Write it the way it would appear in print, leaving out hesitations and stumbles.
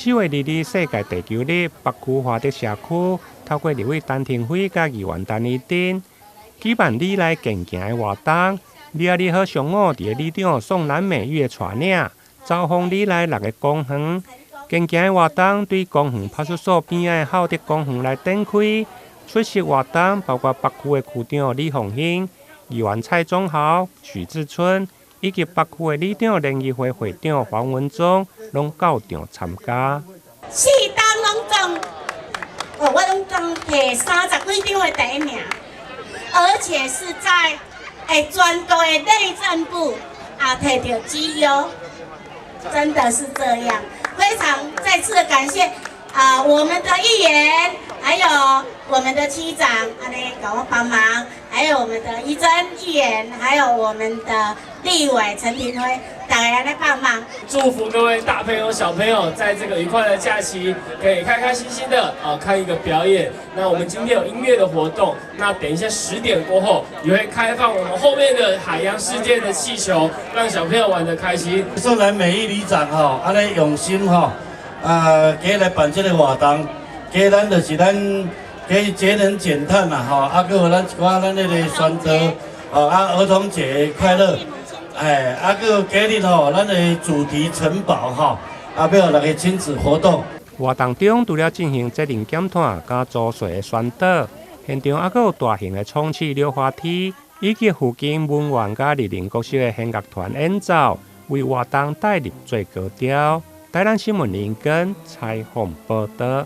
4月2日世界地球日，北區華德社區透過立委陳亭妃佮議員陳怡貞舉辦里內健行的活動。22號上午，佇里長宋蘭美玉的帶領，走訪里內六个公園。健行的活動對公園派出所邊仔的孝德公園來展開。出席活動包括北區的區長李鳳馨、議員蔡宗豪、許志春，以及北區的里長聯誼會會長黃文忠，攏到場參加。四冬攏總，哦，我攏總提三十幾張的第一名，而且是在全國的內政部啊提著績優，真的是這樣，非常再次的感謝啊我們的議員，還有我們的區長，按呢共我幫忙，還有我們的怡貞議員，還有我們的立委陳亭妃，大家來幫忙。祝福各位大朋友小朋友，在這個愉快的假期，可以開開心心的啊看一個表演。那我們今天有音樂的活動，那等一下10點過後，也會開放我們後面的海洋世界的氣球，讓小朋友玩得開心。宋蘭美玉里長吼，按呢用心吼，啊，加來辦這個活動，加咱就是咱加節能減碳啦吼，啊，閣有咱一寡咱那個宣導，哦，啊，兒童節快樂，哎，啊，閣有今日吼，咱的主題城堡吼，啊，欲予大家親子活動。活動中除了進行節能減碳佮租稅的宣導，現場猶閣有大型的充氣溜滑梯，以及附近文苑佮麗林國小的弦樂團演奏，為活動帶入最高潮。台南新聞林根採訪報導。